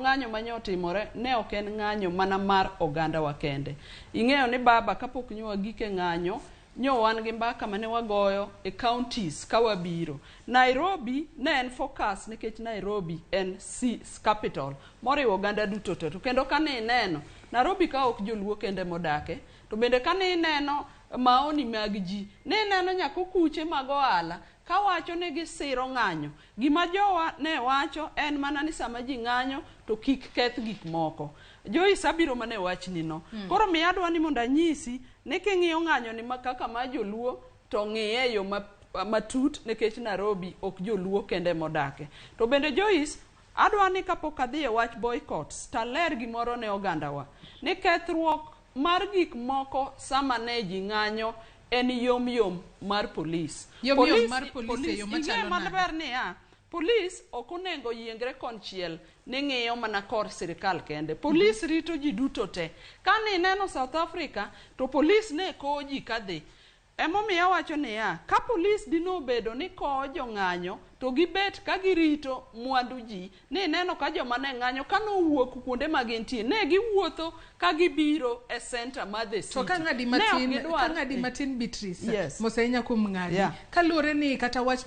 ng'anyo ma otimore ne ok en ng'anyo mana mar ogandawa kende. Ing'eyo ni baba kapok nyo wagik e ng'anyo, nyo wan gi mbaka mane wagoyo e counties ka wabiro. Nairobi ne en focus nikech Nairobi en capital moriwo oganda duto te. To kendo kane ineno, Nairobi ka ok joluo kende modake, to bende kane ineno maoni mag ji, ne ineno nyaka okuche mag ohala kawacho ni gisiro ng'anyo. Gima jowa ne wacho en mana ni sama ji ng'anyo to kik keth gik moko. Joyce abiro mana e wachni no. Koro miyo adwa ni mondo anyisi ni king'iyo ng'anyo ni ma kaka ma joluo to ng'iye e yo matut nikech Nairobi ok joluo kende modake. To bende Joyce adwa ni kapok adhi e wach boycotts taler gimoro ne ogandawa ni kethruok mar gik moko sama ne ji ng'anyo en yom yom mar polis. Yom yom mar polis e yo machalo ing'e nade? maber niya, polis ok onego yiengre konchiel ni ng'iyo mana kor sirikal kende. Polis rito ji duto te. Ka nineno South Africa to polis ne kowo ji kadhi. Emomiyo awacho niya, ka polis dinobedo ni kowo jong'anyo to gibet ka girito mwandu ji, ni neno ka joma ne ng'anyo ka nowuok kuonde ma gintie, ne giwuotho ka gibiro e center mar the city. To ka ng'adi Ne ok matin, gidwar- ka ng'adi matin Beatrice, Yes. mos ahinya kuom ng'adi. Yeah. Kaluwore ni kata wach